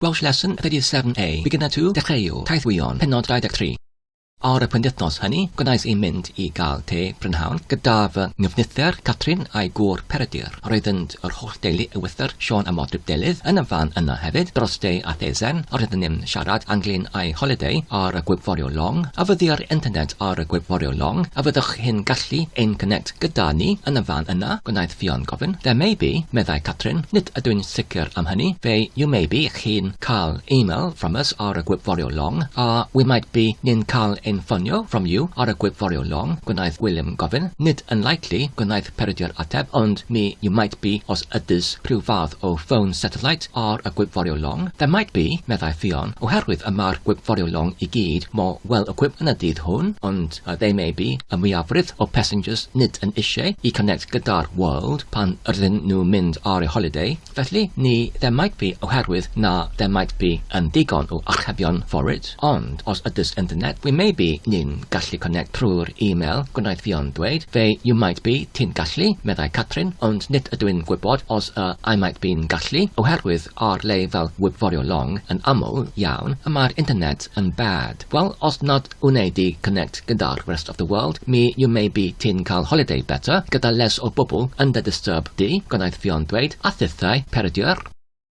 Welsh Lesson 37A, Beginner 2, Dechreuwr, Taith Wyon, Pennod 23. Ar y penwythnos hynny, gwnaeth i mynd i gael te prynhawn gyda fy nghyfnither Catrin a'i gŵr Peredur. Roeddynt yr holl deulu ewythr Siôn a Modryb Delyth yn y fan yna hefyd, dros de a theisen, a roedden ni'n siarad ynglŷn â'i holiday ar y gwibforio long. A fyddi'r internet ar y gwibforio long? A fyddwch chi'n gallu ein connect gyda ni yn y fan yna? Gwnaeth Ffion gofyn. There may be, meddai Catrin. Nid ydw i'n sicr am hynny. Fe you may be chi'n cael email from us ar y gwibforio long, a we might be ni'n cael ein ffonio from you ar y gwibforio long, gwnaeth Gwilym gofyn. Nid yn likely, gwnaeth Peredur ateb, ond mi you might be os ydys rhyw fath o phone satellite ar y gwibforio long. There might be, meddai Ffion, oherwydd y mae'r gwibforio long i gyd mor well equipped yn y dydd hwn, ond they may be y mwyafrif o passengers nid yn eisiau i connect gyda'r world pan ydyn nhw'n mynd ar eu holiday, felly ni there might be oherwydd na there might be yn digon o archebion for it, ond os ydys internet we may be ni'n gallu connect trwy'r email, gwnaeth Ffion dweud, fe you might be ti'n gallu, meddai Catrin, ond nid ydw i'n gwybod os y I might be'n gallu, oherwydd ar le fel Wibforio Long yn aml iawn y mae'r internet yn bad. Wel, os nad wnei di connect gyda'r rest of the world, mi you may be ti'n cael holiday better gyda less o bobl yn dy disturb di, gwnaeth Ffion dweud, a thithau, Peredur.